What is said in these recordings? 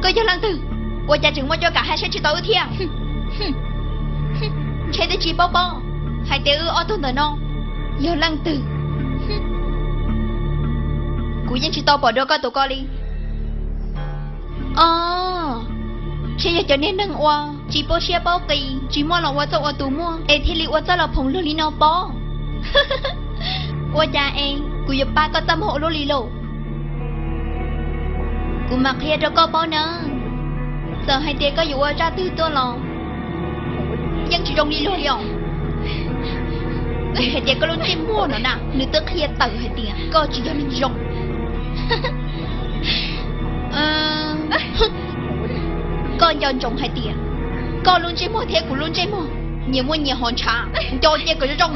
Koj yog leej twg? Ua cas tseem muaj cuab kav hais saib tsis tau wb thiab? Ntshe twb tsis paub pob hais tias wb ob tug ntawm no yog leej twg. Kuv yeej tsis tau pom dua koj tus ko li. Os, ntshe yog cov niag neeg uas tsis paub siab paub qis, tsis muaj los ua txoj ua tus muaj es thiaj li ua txoj los phoom luag li no pob. Ua cas es kuv yuav pab koj txaj muag ua luaj li lauj? Kuv mam qhia rau koj paub na, txawm hais tias koj yuav ua zaj twg tuaj los yeej tsis zoo li luag li os. Vim hais tias koj lub ntsej muag no na, nws twb qhia tawm hais tias koj tsis yog neeg zoo. Koj nco ntsoov hais tias koj lub ntsej muag thiab kuv lub ntsej muag nyias muaj nyias hom ntshav, nco cia kom zoo zoo,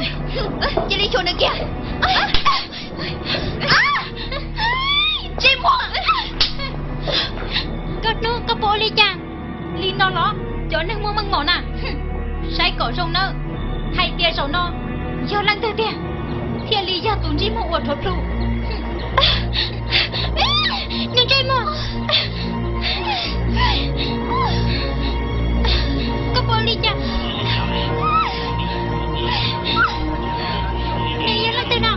cia li xyuas nws kiag. Ntsej muag! Koj hnub koj puas ua li cas li no los? Cov neeg muaj meej mom na, saib kom zoo nawb, hais tias zaum no yog leej twg tiag thiaj li yog tus ntsej muag uas rhuav plhu. Nws ntsej muag! Koj puas ua li cas? Nws yog leej twg no?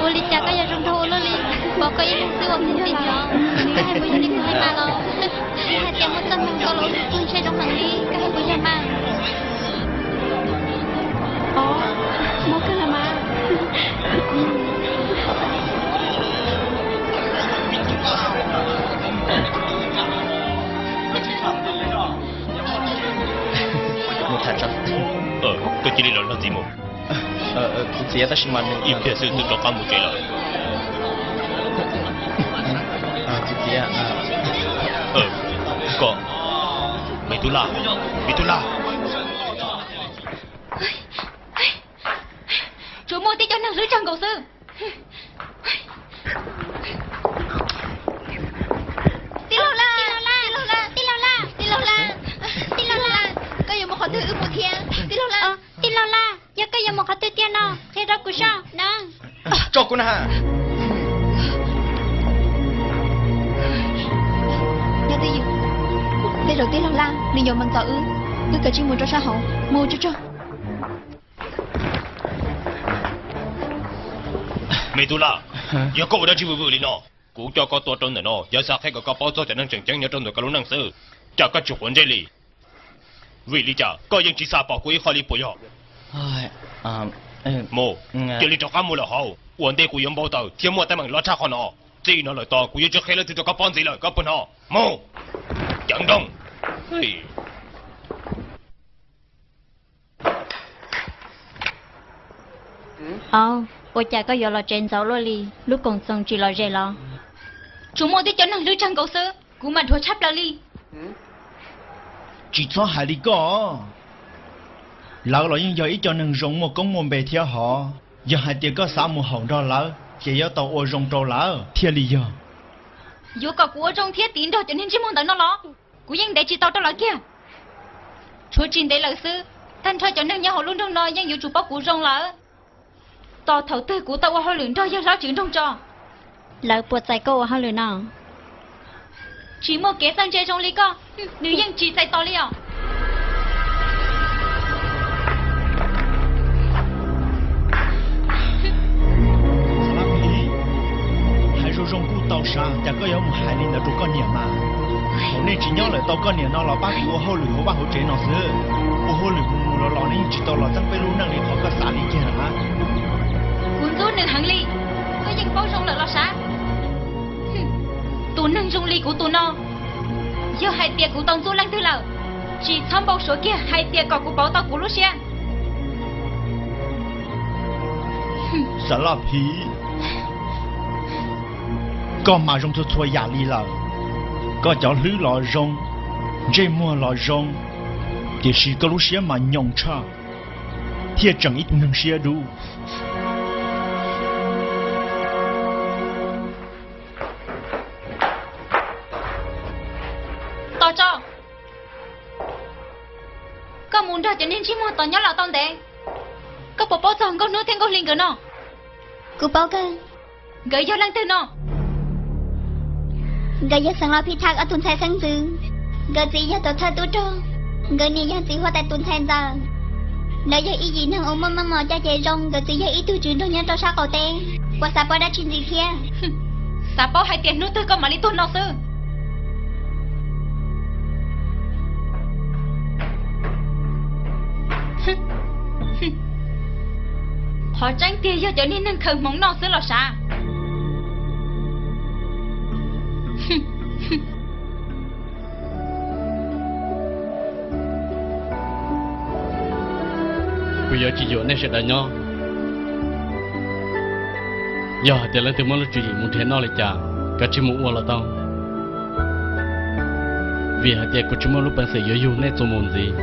Ua li cas koj yuav zoo nraug ua luaj li? Pom koj ib leeg xwb uas kheev txim nyob, koj hais puas yog li kuv hais mas los? Yog hais tias muaj txoj hmoo koj los ua tus txuj ntshe zoo heev li, koj hais puas yog mas? Os, muaj kawg los mas. Mus tham tso. Koj cia li los nrog txiv mus. Kuv txiv, tab sis mas nws ib pliag xwb twb rov qab mus tsev lawm. Txiv, txiv. Koj, Me Tub Laj, Me Tub Laj. Tsuas muaj tib co neeg hlwb tsawg nkaus xwb. Tij laug Laj, tij laug Laj, tij laug Laj, tij laug Laj, tij laug Laj, koj yuav mus qhov twg wb mus thiab tij laug Laj. Tij laug Laj, yog koj yuav mus qhov twg tiag no qhia rau kuv soj na. Tso kuv na. Nyob twj ywm, tej zaum tij laug Laj nws yuav meem txom wb, wb kav tsij mus rau sab hauv, mus tsuag tsuag. Me Tub Laj, yog koj ua dab tsi vwm vwm li no? Kuv coj koj tuaj rau ntawm no yog xav qhia kom koj paub txog cov neeg tseem ceeb nyob rau ntawm koj lub neej xwb. Cas koj tsis quav ntsej li? Vim li cas koj yeej tsis xav pom kuv ib qho li puas yog? Mus, cia li rov qab mus lawm hauv, ua ntej kuv yuav npau taws thiab muaj teeb meem loj tshaj qhov no. Txij no lawm tod kuv yuav tsis qhia leej twg rau koj paub ntxiv lawm, koj puas hnov? Mus, ceev nrooj. Au, ua cas koj yuav los tsev ntxov luaj li, lub koom txoos tsis lom zem los? Tsuas muaj tib co neeg hlwb tsawg nkaus xwb, kuv mas dhuav tshaj plaws li. Tsis txhob hais li koj, lawv los yeej yog ib co neeg zoo muaj koob muaj npe thiab hov. Yog hais tias koj xav mus haum nrog lawv ces yuav tau ua zoo rau lawv thiaj li yog. Yuav kom kuv ua zoo thiab tiv nrog cov niag ntsej muag ntawd no los? Kuv yeej ntev tsis tau rau lawv kiag. Tshuav tsis ntev lawm xwb, tag nrho cov neeg nyob hauv lub nroog no yeej yuav tsum paub kuv zoo lawm. Tos thaum twg kuv tau ua hauj lwm nrog yawg hlob tswv nroog tso, lawv puas txais koj ua hauj lwm no? Tsis muaj kev txawj ntse zoo li koj, nws yeej tsis txais tos li os. Hais zoo zoo kuj tau sav, cas koj yuav mus hais li ntawd rau koj niam mas? Thaum nej tsis nyob lawm tau koj niam no los pab kuv ua hauj lwm hauv vaj hauv tsev no xwb. Ua hauj lwm mus mus los los nws yeej tsis tau los txeeb peb lub neej li qhov koj xav li kiag na. Kuv ntxub nws heev li, koj yeej paub zoo lawm los sav. Tus neeg zoo li kuv tus no, yog hais tias kuv tau ntxub leej twg lawm, tsis txhob npau suav kiag hais tias kom kuv pauv tau kuv lub siab. Xav Laj Phiv, koj mas zoo txhua txhua yam li lawm. Koj cov hlwb los zoo, ntsej muag los zoo, tiam sis koj lub siab mas nyoos tshaj, thiaj tseem ib tug neeg siab dub. Tos tso, koj mus nrog cov niag ntsej muag tos nyob los tau ntev, Koj puas paub txog Nkauj Hnub thiab Nkauj Hli nkawd no? Kuv paub kawg. Nkawd yog leej twg no? Nkawd yog Xeev Laus Phij Thaj ob tug ntxhais xeeb ntxwv. Nkawd txiv yog tuam thawj tub rog, nkawd niam yog txiv huab tais tus ntxhais ntxawm. Lawv yog ib yim neeg uas muaj meej mom caj ces zoo, nkawd txiv yog ib tug tswv nroog nyob rau sab qaum teb. Puas xav paub dab tsi ntxiv thiab? Xav paub hais tias hnub twg koj mam li tuag no xwb. Qhov tseeb tiag yog cov niag neeg khaws hmoov noj xwb los sav. Kuv yuav tsis yuam nej sawv daws nyob. Yog hais tias leej twg muab lub tswv yim mus nrhiav noj li cas, kav tsij mus ua los tau, vim hais tias kuv tsis muaj lub peev xwm yuav yug nej txuas mus ntxiv.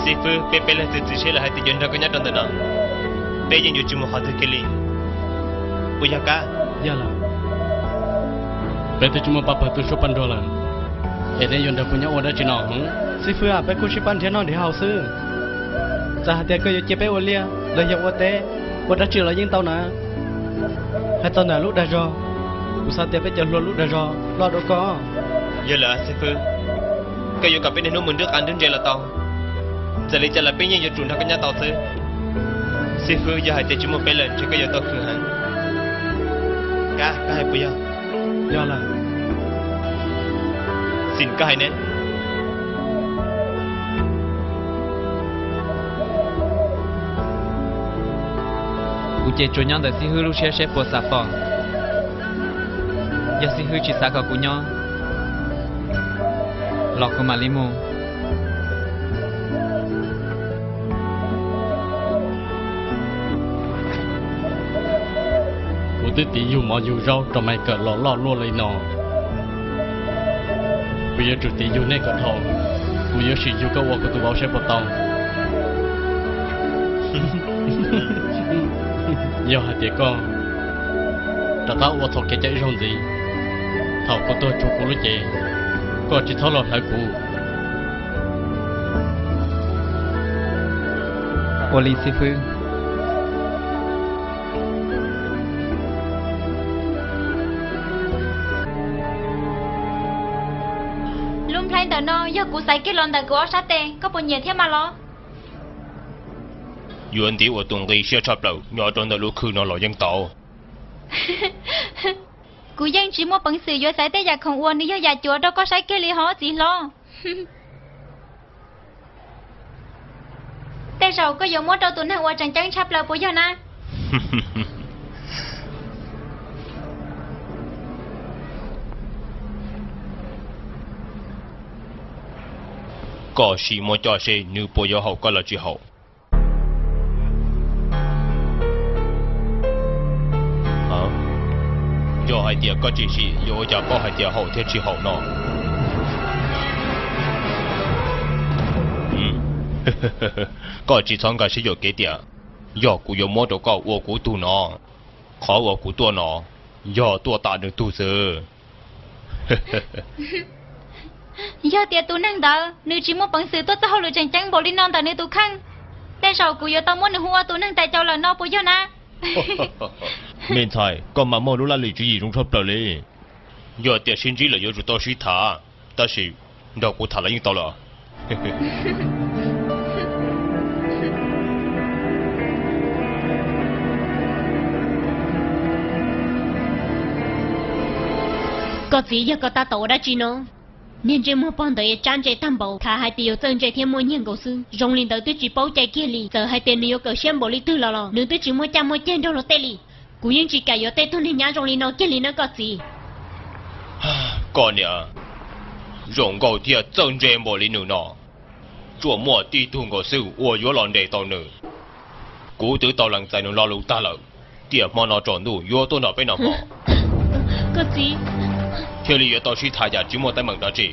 Xib fwb, peb peb leeg txiav txim siab lawm hais tias yuav nrog koj nyob rau ntawm no, peb yeej yuav tsis mus qhov twg kiag li. Puas yog kab? Yog lawm. Peb twb tsis muaj paj pawg tub suab paj nruag lawm, es nej yuav nrog kuv nyob ua dab tsi no? Xib fwb, peb kuj sib pab nrhiav noj nrhiav haus xwb. Txawm hais tias koj yuav cia peb ua liaj los yog ua teb, ua dab tsi los yeej tau na. Hais txog ntawm lub dag zog, kuv xav tias peb cov hluas lub dag zog loj dua koj. Yog lawm xib fwb, koj yuav kom peb niaj hnub mus nrub qav nrub ntses los tau, txawm li cas los peb yeej yuav tsum nrog koj nyob tau xwb. Xib fwb, yog hais tias tsis muaj peb lawm ntshe koj yuav tau khwv heev. Kab, koj hais puas yog? Yog lawm. Xim, koj hais ne? Kuv ces tsuas nyob ntawm xib fwb lub siab seb puas xav pom. Yog xib fwb tsis xav kom kuv nyob los kuv mam li mus. Kuv twb tiv yug mov yug zaub rau Maiv Kawm los loj luaj li no, kuv yuav tsum tiv yug nej kom dhau. Kuv yuav sim yug koj ua kuv tus vauv saib puas tau. Yog hais tias koj rov qab ua txhaum kev cai ib zaug ntxiv, thaum kuv tuag tshuav kuv lub cev, koj tsis txhob los hlawv kuv. Ua li xib fwb. Lub nplhaib ntawm no yog kuv xaiv kiag los ntawm kuv ob sab tes, koj puas nyiam thiab mas los? Yuav ntiv ua tus nqi siab tshaj plaws nyob rau ntawm lub khw no los yeej tau. Kuv yeej tsis muaj peev xwm yuav xaiv tej yam khoom uas nws yog yam cuav rau koj saib kiag li hos txiv hlob. Tej zaum koj yuav muab rau tus neeg uas tseem ceeb tshaj plaws puas yog na? Koj sim muab coj seb nws puas yuav haum koj los tsis haum. Yog hais tias koj tsis sim yuav ua cas paub hais tias haum thiab tsis haum no? Koj tsis txhob nkag siab yuam kev tias yog kuv yuav muab rau koj ua kuv tug no. Qhov uas kuv tuaj no yog tuaj tam nws tug xwb. Yog tias tus neeg ntawd nws tsis muaj peev xwm tuaj txoj hauj lwm tseem ceeb npaum li no ntawm nws tus kheej, tej zaum kuv yuav tau muab nws hu ua tus neeg tais caus lawm no puas yog na? Me ntxhais, koj mas muaj lub laj lim tswv yim zoo tshaj plaws li. Yog tias sib ntsib lawm yuav tsum tau sib tham, tab sis nrog kuv tham los yeej tau lawm. Koj txiv, yog koj tab tom ua dab tsi no? Niag ntsej muag pog ntawd es tsab ntse tag npaum, tham hais tias yuav txawj ntse thiab muaj nyiaj nkaus xwb. Zoo li ntawd twb tsis paub cai kiag li, txawm hais tias nws yuav kawm siab npaum li twg los los nws twb tsis muaj caj muaj ceg nrog luag tej li. Kuv yeej tsis kam yuav tej tug neeg nyab zoo li no kiag li nawb koj txiv. Koj niam, zoo nkauj thiab txawj ntse npaum li nws no, tsuas muaj tib tug nkaus xwb uas yuav los ntes tau nws. Kuv twb tau lees txais nws lo lus tag lawm, tiam hmo no tsaus ntuj yuav tuaj nrog peb noj hmo. Koj txiv, thiaj li yuav tau sib tham yam tsis muaj teeb meem dab tsi.